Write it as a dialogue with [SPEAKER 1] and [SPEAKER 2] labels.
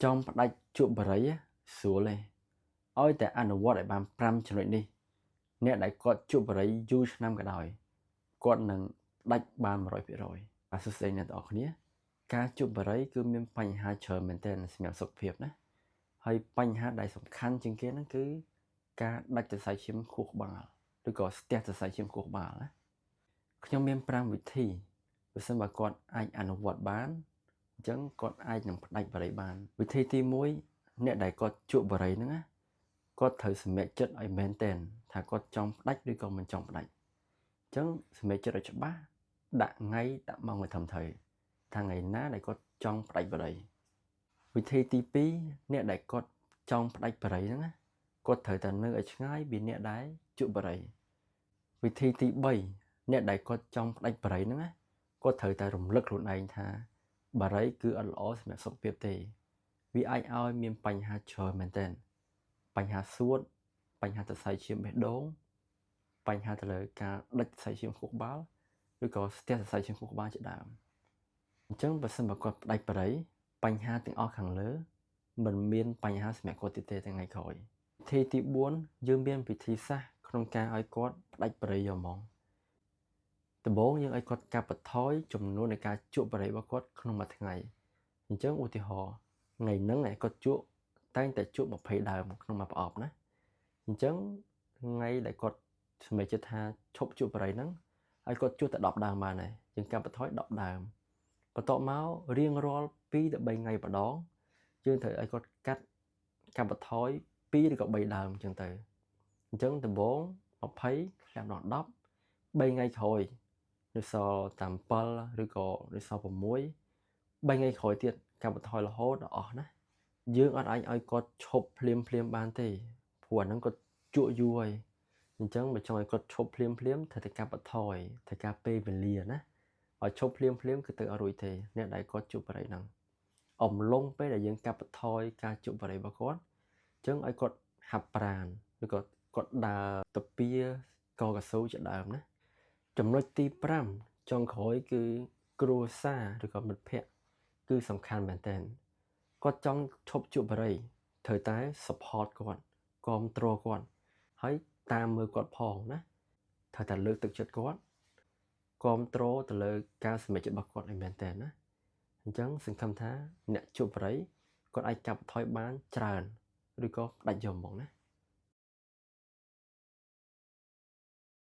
[SPEAKER 1] ចង់ផ្ដាច់ជក់បារីស្រួលទេឲ្យតែអនុវត្តឲ្យបាន5ចំណុចនេះអ្នកដែលគាត់ជក់បារីយូរឆ្នាំក៏ដោយគាត់នឹងផ្ដាច់បាន100%បាទសួស្តីអ្នកទាំងអស់គ្នាការជក់បារីគឺមានបញ្ហាច្រើនមែនទែនសម្រាប់សុខភាពណាហើយបញ្ហាដែលសំខាន់ជាងគេហ្នឹងគឺការដាច់សរសៃឈាមខួរក្បាលឬក៏ស្ទះសរសៃឈាមខួរក្បាលណាខ្ញុំមាន5វិធីបើសិនបើគាត់អាចអនុវត្តបានអញ្ចឹងគាត់អាចនឹងផ្ដាច់បារីបានវិធីទី1អ្នកដែលគាត់ជក់បារីហ្នឹងណាគាត់ត្រូវសម្រេចចិត្តឲ្យមែនទែនថាគាត់ចង់ផ្ដាច់ឬក៏មិនចង់ផ្ដាច់អញ្ចឹងសម្រេចចិត្តឲ្យច្បាស់ដាក់ថ្ងៃដាក់ម៉ោងឲ្យត្រឹមត្រូវថាថ្ងៃណាដែលគាត់ចង់ផ្ដាច់បារីវិធីទី2អ្នកដែលគាត់ចង់ផ្ដាច់បារីហ្នឹងណាគាត់ត្រូវតែនៅឲ្យឆ្ងាយពីអ្នកដែលជក់បារីវិធីទី3អ្នកដែលគាត់ចង់ផ្ដាច់បារីហ្នឹងណាគាត់ត្រូវតែរំលឹកខ្លួនឯងថាបារីគឺអត់ល្អសម្រាប់សុខភាពទេវាអាចឲ្យមានបញ្ហាច្រើនមែនទែនបញ្ហាសួតបញ្ហាសរសៃឈាមបេះដូងបញ្ហាទៅលើការដាច់សរសៃឈាមខួរក្បាលឬក៏ស្ទះសរសៃឈាមខួរក្បាលជាដើមអញ្ចឹងបើសិនបើគាត់ផ្ដាច់បារីបញ្ហាទាំងអស់ខាងលើមិនមានបញ្ហាសម្រាប់គាត់ទៀតទេថ្ងៃក្រោយវិធីទី4យើងមានវិធីសាស្ត្រក្នុងការឲ្យគាត់ផ្ដាច់បារីយកហ្មងដំបូងយើងឲ្យគាត់កាត់បន្ថយចំនួននៃការជក់បារីរបស់គាត់ក្នុងមួយថ្ងៃអញ្ចឹងឧទាហរណ៍ថ្ងៃហ្នឹងឯងគាត់ជក់តែងតែជក់20ដើមក្នុងមួយប្រអប់ណាអញ្ចឹងថ្ងៃដែលគាត់សម្រេចចិត្តថាឈប់ជក់បារីហ្នឹងឲ្យគាត់ជក់តែ10ដើមបានហើយយើងកាត់បន្ថយ10ដើមបន្ទាប់មករៀងរាល់2ទៅ3ថ្ងៃម្ដងយើងត្រូវឲ្យគាត់កាត់បន្ថយ2ឬក៏3ដើមអញ្ចឹងទៅអញ្ចឹងដំបូង20ធ្លាក់ដល់10 3ថ្ងៃក្រោយនៅសល់តាម7ឬក៏នៅសល់6 3ថ្ងៃក្រោយទៀតកាត់បន្ថយរហូតដល់អស់ណាយើងអត់អាចឲ្យគាត់ឈប់ភ្លាមភ្លាមបានទេព្រោះអាហ្នឹងគាត់ជក់យូរហើយអញ្ចឹងបើចង់ឲ្យគាត់ឈប់ភ្លាមភ្លាមត្រូវតែកាត់បន្ថយត្រូវការពេលវេលាណាឲ្យឈប់ភ្លាមភ្លាមគឺទៅអត់រួចទេអ្នកដែលគាត់ជក់បារីហ្នឹងអំឡុងពេលដែលយើងកាត់បន្ថយការជក់បារីរបស់គាត់អញ្ចឹងឲ្យគាត់ហាត់ប្រាណឬក៏គាត់ដើរទៅពៀកកស៊ូជាដើមណាចំណុចទី5ចុងក្រោយគឺគ្រួសារឬក៏មិត្តភ័ក្តិគឺសំខាន់មែនទែនគាត់ចង់ឈប់ជក់បារីត្រូវតែ support គាត់គាំទ្រគាត់ហើយតាមមើលគាត់ផងណាត្រូវតែលើកទឹកចិត្តគាត់គាំទ្រទៅលើការសម្រេចចិត្តរបស់គាត់ឲ្យមែនទែនណាអញ្ចឹងសង្ឃឹមថាអ្នកជក់បារីគាត់អាចកាត់បន្ថយបានច្រើនឬក៏ផ្ដាច់យកហ្មងណា